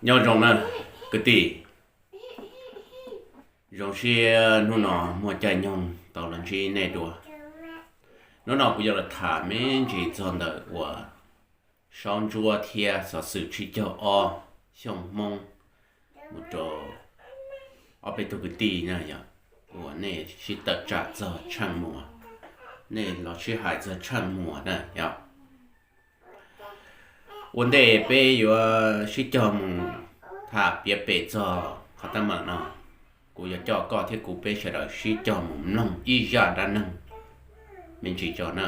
Nyob zoo na kwv tij, zoo siab hnub no muaj caij nyoog tau los ntsib nej dua. Hnub no kuv yuav los tham me ntsis txog ntawm uas Saub Ntsuab thiab xov xwm tsib caug ob xyooj Hmoob mus rau ob peb tug kwv tij na yog uas nej sib tawm tsam txog Tsheej Muas, nej los sib hais txog Tsheej Muas na yog. Ua ntej peb yuav sib cog mus tham piav pem txog qhov teeb meem no, kuv yuav coj koj thiab kuv peb sawv daws sib cog mus mloog ib zaj dab neeg me ntsis tso na.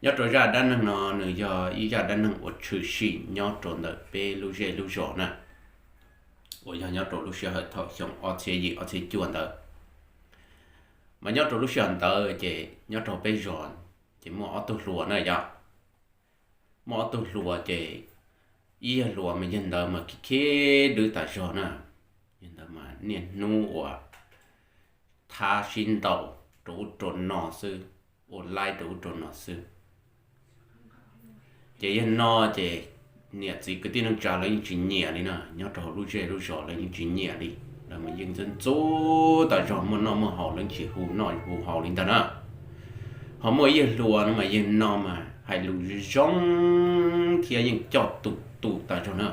Nyob rau zaj dab neeg no nws yog ib zaj dab neeg uas tshwm sim nyob rau ntawm peb lub zej lub zos na, uas yog nyob rau lub sij hawm thaum xyoo ob txhiab yim ob txhiab cuaj ntawd. Mas nyob rau lub sij hawm ntawd ces nyob rau peb zos ces muaj ob tug hluas na yog. Muaj ob tug hluas ces ib yawg hluas mas yawg ntawd mas khib khib dwb tas zog na. Yawg ntawd mas niaj hnub uas thab sib ntaus rau ub rau no xwb, ua laib rau ub rau no xwb. Ces yawg no ces niam txiv kwv tij neej tsa lawv yeej tsis nyiam li na, nyob rau hauv lub zej lub zos lawv yeej tsis nyiam li. Lawv mas yeej ntxub ntxub tas zog, muaj noj muaj haus lawv yeej tsis hu noj hu haus li ntag na. Ho muaj ib yawg hluas no mas yawg no mas hais lus zoo thiab yeej coj tus tus tas zog na.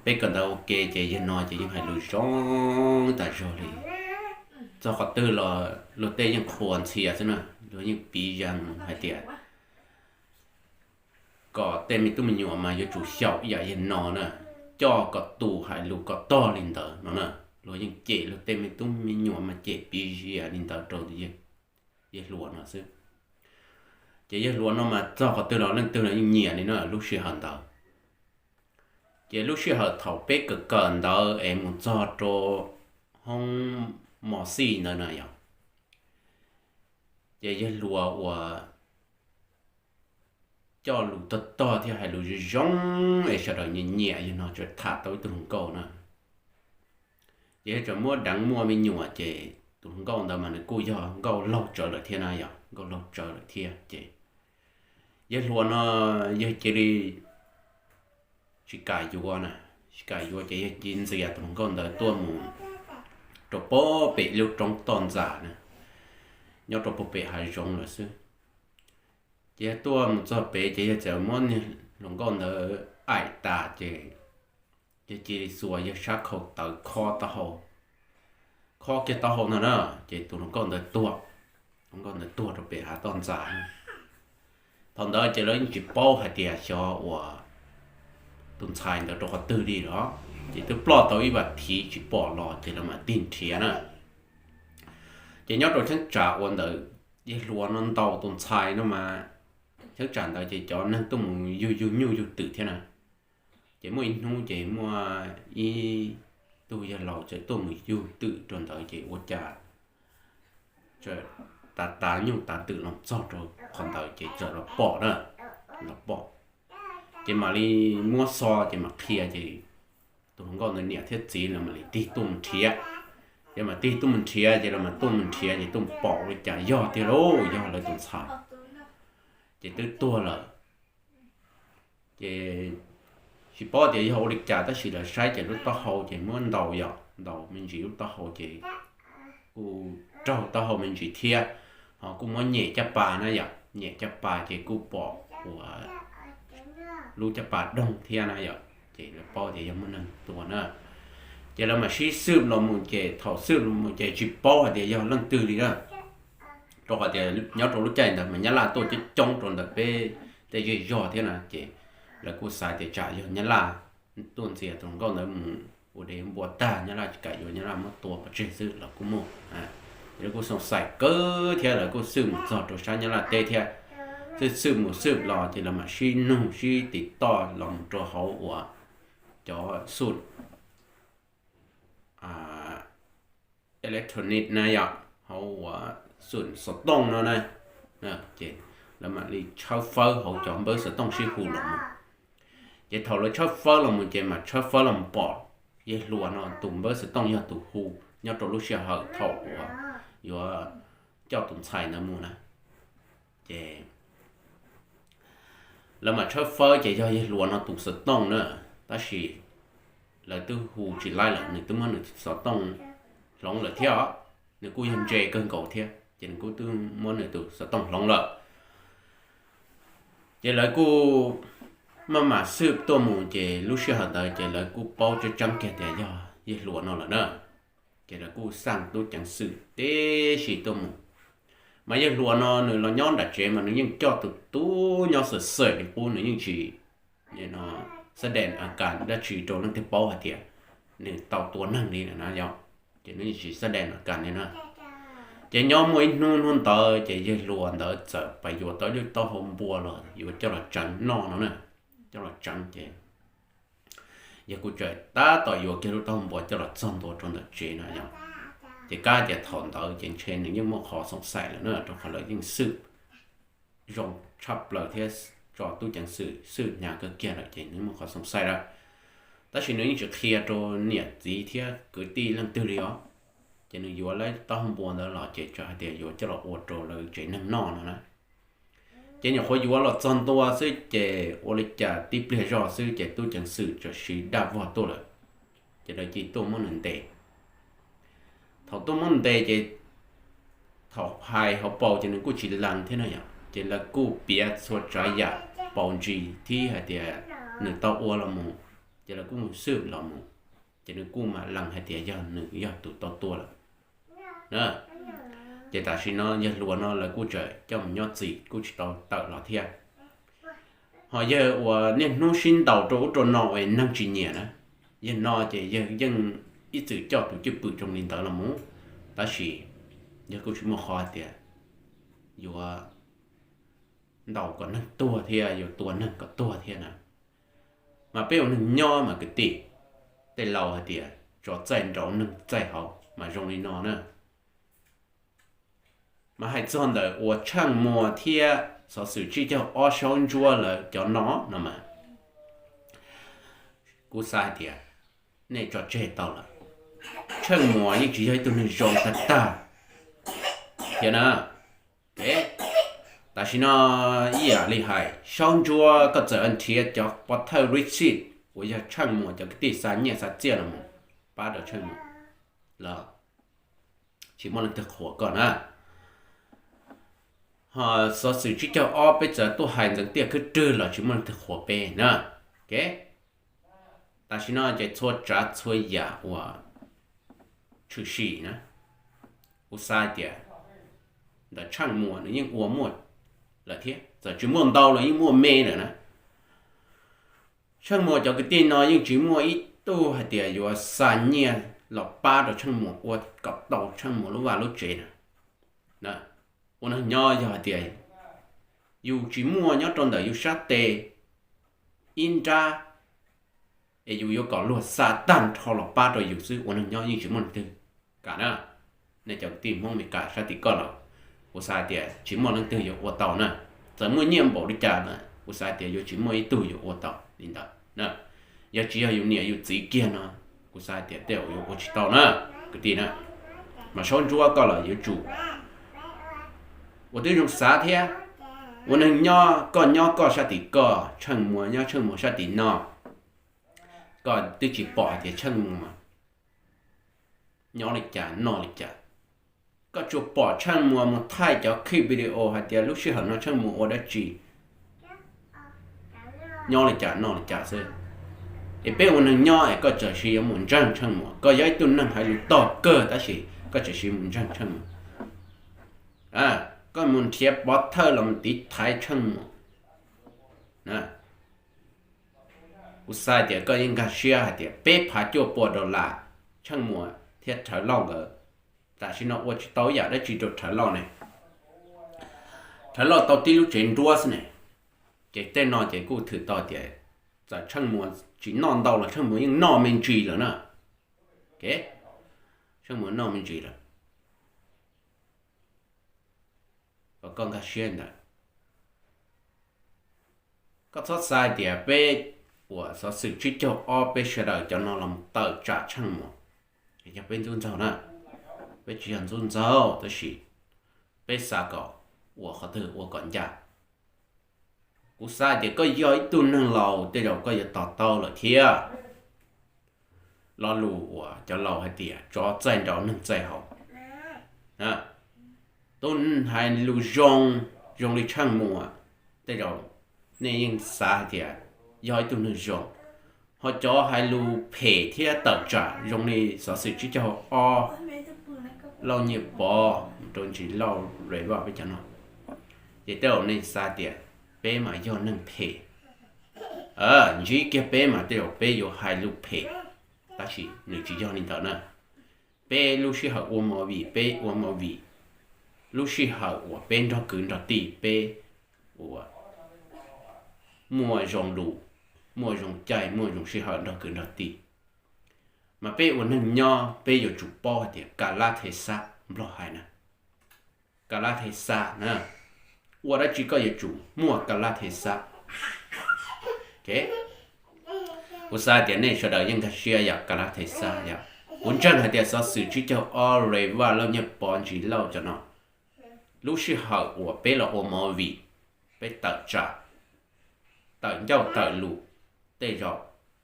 Peb kawm ntawv ua ke ces yawg no ces yeej hais lus zoo tas zog li. Txog qhov twg los luag tej yeej qhuas ntxhias xwb na, luag yeej piv zaj hais tias kom tej me tub me nyuam mas yuav tsum xyaum ib yam yawg no na, coj kom tus hais lus kom tog li ntawd no na. Luag yeej cem luag tej me tub me nyuam mas cem piv zia li ntawd rau yawg hluas no xwb. Ces yawg hluas no mas txog qhov twg los leej twg los yeej nyiam li na lub sij hawm ntawd. Ces lub sij hawm thaum peb kawm kawm ntawv es mus txog rau hoob mos xij ntawd na yog, ces yawg hluas uas coj lus tog tog thiab hais lus zoo zoo es sawv daws nyiam nyiam yawg no tseem tham tau ib tug hluas nkauj na. Ces yawg tseem muab deev muaj me nyuam ces tus hluas nkauj ntawd mas nws kuj yog nkauj laug tsawv lawm thiab na yog, nkauj laug tsawv lawm thiab ces yawg hluas no yawg cia li tsis kam yuav na, tsis kam yuav ces yawg cia li ntxias tus hluas nkauj ntawd tuaj mus rau puag pem lub roob toj ntxas na, nyob rau puag pem hav zoov lawm xwb. Ces yawg tuaj mus txog pem ces yawg txawm muab niag hluas nkauj ntawd aim tas ces yawg cia li xuas yawg sab khau tawv khob taub hau, khob kiag taub hau no na, ces tus hluas nkauj ntawd tuag. Hluas nkauj ntawd tuag rau pem hav toj ntxas. Thaum ntawd ces lawv yeej tsis paub hais tias xyov uas tus ntxhais ntawd rau qhov twg li los, ces twb ploj tau ib vas thiv tsis pom los ces lawv mam tig nrhiav na. Ces nyob rau cheeb tsam uas ntawm yawg hluas no ntaus tus ntxhais no mas, cheeb tsam ntawd ces cov neeg tuaj mus yug yug nyuj yug twm thiab na. Ces muaj ib hnub ces muaj ib tug yawg laus txawm tuaj mus yug twm rau ntawd ces ua cas tav tav nyuj tav twm los txog rau qhov ntawd ces txawm los pom na, los pom. Ces mam li muab xo ces mam qhia ces tus hluas nkauj ntawd niam thiab txiv lawv mam li tig tuaj mus nrhiav. Ces mam tig tuaj mus nrhiav ces lawv mam tuaj mus nrhiav ces tuaj pom ua li cas yog tiag lauj, yog lawv tus ntxhais ces twb tuag lawm. Ces tsis paub tias yog ua li cas tab sis lawv saib ces lub taub hau ces muab ntaus yom, ntaus me ntsis lub taub hau ces kuj raug taub hau me ntsis thiab, ho kuj muab nyem caj pas na yom, nyem caj pas ces kuj pom uas lub caj pas doog thiab na yom, ces lawv paub tias yog muaj neeg tua na. Ces lawv mam sib xwb los mus ces thaum xwb los mus ces tsis paub hais tias yog leej twg li na, rau qhov tias nyob rau lub caij ntawd mas nyab laj tuaj coob coob rau ntawm peb tej zej zog thiab na, ces lawv kuj xav tias tsam yog nyab laj tuaj ntxias tus hluas nkauj ntawd mus ua dev npua tag nyab laj tsis kam yuav nyab laj muab tua pov tseg xwb los kuj muaj. Lawv kuj xoo xais kawg thiab lawv kuj xwb mus txog rau sab nyab laj teb thiab. Xwb xwb mus xwb los ces lawv mam sib nug sib tiv toj los mus rau hauv uas cov xum electronic na yom, hauv uas xum xov tooj no na, ces lawv mam li tshawb fawb hauv cov npawb xov tooj sib hu los mus. Ces thaum lawv tshawb fawb los mus ces mam tshawb fawb los mus pom yawg hluas no tus npawb xov tooj yog tus hu nyob rau lub sij hawm thaum uas yuav coj tus ntxhais ntawd mus na. Ces lawv mam tshawb fawb ces yog yawg hluas no tus xov tooj na, tab sis lawv twb hu tsis laib lawm, nws twb muab nws xov tooj hloov lawm thiab os. Nws kuj yog ntse kawg nkaus thiab ces nws kuj twb muab nws tus xov tooj hloov lawm. Ces lawv kuj maj mam xwb tuaj mus ces lub sij hawm ntawd ces lawv kuj paub tseeb tseeb kiag tias yog yawg hluas no lawm na. Ces lawv kuj xaj tub ceev xwm tib si tuaj mus. Mas yawg hluas no nws los nyob nram tsev mas nws yeej coj tus tub nyob xwm xwm li qub, nws yeej tsis xab dees a kas dab tsi rau leej twg paub hais tias nws tau tua neeg li na yog. Ces nws yeej tsis xab dees a kas li na. Ces nyob muaj ib hnub hnub ntawd ces yawg hluas ntawd txawm pais yuav tau ib lub taub hau npua los yuav coj los tseev noj no na. Coj los tseev ces yawg kuj txawm tab tom yuav kiag lub taub hau npua coj los txog ntua rau ntawm tsev no yog. Ces kab tias thaum ntawd ces ntshe nws yeej muaj qhov xoom xaim lawm na, rau qhov lawv yeej xwb zoo tshaj plaws thiab tso tub ceev xwm xwb hnyav kawg kiag lawm ces nws muaj qhov xoom xaim lawm. Tab sis nws yeej tsis qhia rau niam txiv thiab kwv tij leej twg li os. Ces nws yuav lub taub hau npua ntawd los ces txawm hais tias yuav coj los ua rau lawv tsev neeg noj no na. Ces nyuam qhuav yuav los txog ntua xwb ces ua li cas tib pliag zog xwb ces tub ceev xwm txawm siv daj vog tuaj lawm. Ces lawv cia tuaj muab nws ntes. Thaum tuaj muab ntes ces thaum hais hauv paus ces nws kuj tsis lees thiab na yom, ces lawv kuj piav txhua tsav yam paus ntsis thib hais tias nws tau ua los mus, ces lawv kuj mus xwb los mus, ces nws kuj mam lees hais tias yog nws yog tus tau tua lawm. Ces tam sim no yawg hluas no lawv kuj tseem coj mus nyob txim kuj tsis tau tawm los thiab. Ho yawg uas niaj hnub sib ntaus rau ub rau no uas neeg tsis nyiam na, yawg no ces yawg yeej ib txwm coj tus cwj pwm zoo li ntawd los mus, tab sis yawg kuj tsis muaj qhov hais tias yuav ntaus kom neeg tuag thiab yuav tua neeg kom tuag thiab na. Mas peb ua neeg nyob mas kwv tij, tej laus hais tias tsov txaij nraud neeg txaij hauv mas zoo li no na. Mas hais txog ntawm uas Tsheej Muas thiab xov xwm tsib caug ob Saub Ntsuab lawv cov no no mas, kuv xav hais tias nej tso tseg tau lawm. Tsheej Muas yeej tsis yog ib tug neeg zoo tag tag thiab na. Tam sim no ib yam li hais Saub Ntsuab koj txawm nrhiav cov pov thawj receipt uas yog Tsheej Muas cov kwv tij xa nyiaj xa txiaj los pab rau Tsheej Muas los tsis muaj leej twg qhuas koj na. Ho xov xwm tsib caug ob peb txawm tuaj hais ntxeev tiaj khwb rwg los tsis muaj leej twg qhuas peb na. Tam sim no ces txhua tsav txhua yam uas tshwm sim na, kuv xav tias ntawm Tsheej Muas nws yeej ua muaj lawm thiab, txawm tsis muaj ntau los yeej muaj me lawm na. Tsheej Muas cov kwv tij no yeej tsis muaj ib tug hais tias yuav xa nyiaj los pab rau Tsheej Muas ua kom tau Tsheej Muas lub vaj lub tsev na. Ua neeg nyob yog hais tias yus tsis muaj nyob rau ntawm yus sab tes ib nrab es yus yuav kom luag xa tag nrho los pab rau yus xwb, ua neeg nyob yeej tsis muaj leej twg kam na. Nej cov kwv tij Hmoob Amelikas sab tim koj los, kuv xav tias tsis muaj leej twg yuav ua tau na. Txawm muaj nyiaj npaum li cas na, kuv xav tias yuav tsis muaj ib tug yuav ua tau li ntawd na. Yog tsis yog yus niam yus txiv kiag no, kuv xav tias tej zaum yuav ua tsis tau na, kwv tij na. Mas Saub Ntsuab koj los yuav tsum ua tib zoo xav thiab. Ua neeg nyob koj nyob koj sab tim koj, Tsheej Muas nyob Tsheej Muas sab tim no, koj twb tsis pom hais tias Tsheej Muas nyob li cas noj li cas. Koj tsuas pom Tsheej Muas mus thaij cov clip video hais tias lub sij hawm no Tsheej Muas ua dab tsi nyob li cas noj li cas xwb. Es peb ua neeg nyob es koj txawm sis yuav mus ntseeg Tsheej Muas, koj yog ib tug neeg hais lus tog kawg tab sis koj txawm sis mus ntseeg Tsheej Muas. Koj mus nrhiav pov thawj los mus tiv thaiv Tsheej Muas. Kuv xav tias koj yeej nkag siab hais tias peb phav cuaj pua dollar Tsheej Muas thiab Rhawv Lauj nkawd, tam sim no ua tsis tau ib yam dab tsi rau Rhawv Lauj ne. Rhawv Lauj tau tib lub tsev nruab xwb ne. Ces tej no ces kuj thwm tau tias txawm Tsheej Muas tsis noj ntau los Tsheej Muas yeej noj me ntsis lawm na. Tsheej Muas noj me ntsis lawm. Kom koj nkag siab ntawd. Koj txhob xav tias peb uas xov xwm tsib caug ob peb sawv daws cov no los tawm tsam Tsheej Muas, yog peb ntxub ntxaug na. Peb tsis yog ntxub ntxaug tab sis peb xav kom ua qhov twg ua kom ncaj. Kuv xav tias koj yog ib tug neeg laus tej zaum koj yuav to taub lawm thiab. Lo lus uas cov laus hais tias tsov txaij nraud neeg txaij hauv. Tus hais lus zoo, zoo li Tsheej Muas, tej zaum nej yeej xav hais tias yog ib tug neeg zoo. Ho cov hais lus phem thiab tawm tsam zoo li Xov Xwm Tsib Caug Ob, Lauj Nyiaj Pov, rau Ntsis Lauj Revoj peb cov no, ces tej zaum nej xav tias peb mas yog neeg phem. Ntsib kiag peb mas tej zaum peb yuav hais lus phem, tab sis nws tsis yog li ntawd na. Peb lub sij hawm ua movie peb ua movie, lub sij hawm uas peb nrog kwv nrog tij peb ua, muaj zoo lus, muaj zoo caij, muaj zoo sij hawm nrog kwv nrog tij. Mas peb ua neeg nyob peb yuav tsum paub hais tias ka lab the xab, Nplog hais na, ka lab the xab na. Ua dab tsi koj yuav tsum muaj ka lab the xab. Kuv xav tias nej sawv daws yeej nkag siab yom, ka lab the xab yom. Kuv ntseeg hais tias Xov Xwm Tsib Caug Ob, Revoj, Lauj Nyiaj Pov, Ntsis Lauj cov no, lub sij hawm uas peb los ua movie, peb tawm tsam, tawm ncauj tawm lus, tej zaum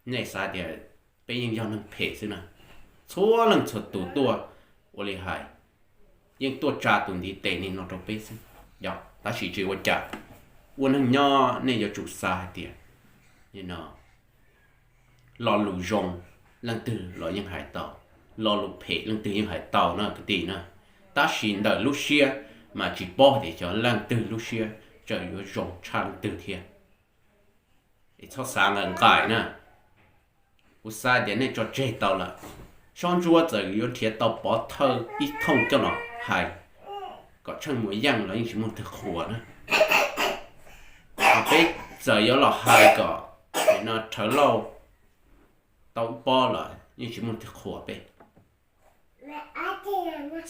nej xav tias peb yeej yog neeg phem xwb na. Txhua leej txhua tus tuaj ua li hais, yeej tuaj tsa tus ntiv tes li no rau peb xwb. Yog tab sis tsis ua cas, ua neeg nyob nej yuav tsum xav hais tias, no, lo lus zoo leej twg los yeej hais tau, lo lus phem leej twg yeej hais tau na kwv tij na. Tab sis ntawm lub siab mas tsis paub tias xyov leej twg lub siab tseem yuav zoo tshaj leej twg thiab. Es txhob xav nqaim nqaim na. Kuv xav tias nej tso tseg tau lawm. Saub Ntsuab txawm yuav nrhiav tau pov thawj ib thooj coj los hais kom Tsheej Muas Yeej los yeej tsis muaj twg qhuas na. Ho peb txawm yuav los hais kom no Rhawv Lauj tau ib pob los yeej tsis muaj twg qhuas peb.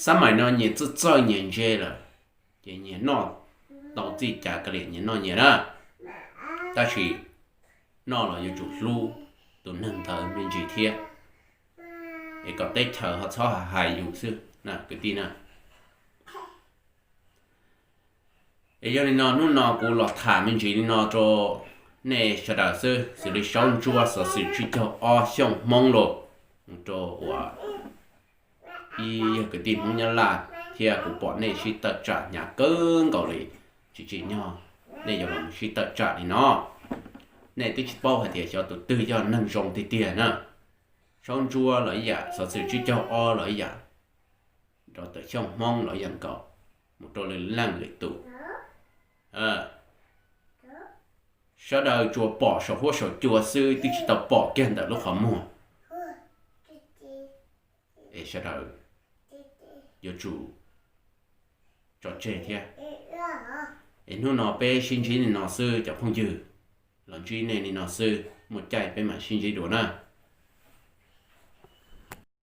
Xab maim no nyias txawj txawj nyias ntse lawm, ces nyias noj tau txij cas kav liam nyias noj nyias na. Tab sis noj los yuav tsum hlub tus neeg ntawd me ntsis thiab, es kom teb chaws ho txhob hais yus xwb na kwv tij na. Es yog li no hnub no kuv los tham me ntsis li no rau nej sawv daws xwb, xws li Saub Ntsuab Xov Xwm Tsib Caug Ob Xyooj Hmoob los mus rau uas ib yawg kwv tij Hmoob Nyab Laj thiab kuv pom nej sib tawm tsam hnyav kawg nkaus li, tsis tsim nyog nej yuav los sib tawm tsam li no. Nej twb tsis paub hais tias xyov tus twg yog neeg zoo tiag tiag na. Saub Ntsuab los ib yam, Xov Xwm Tsib Caug Ob los ib yam, rau ntawm Xyooj Hmoob los ib yam nkaus, mus rau lwm leej lwm tus. Sawv daws tsuas pom saum huab saum cua xwb twb tsis tau pom kiag ntawm lub qhov muag. Es sawv daws yuav tsum tso tseg thiab. Es hnub no peb sib ntsib li no xwb cov phooj ywg, los ntsib nej li no xwb, muaj caij peb mam sib ntsib dua na.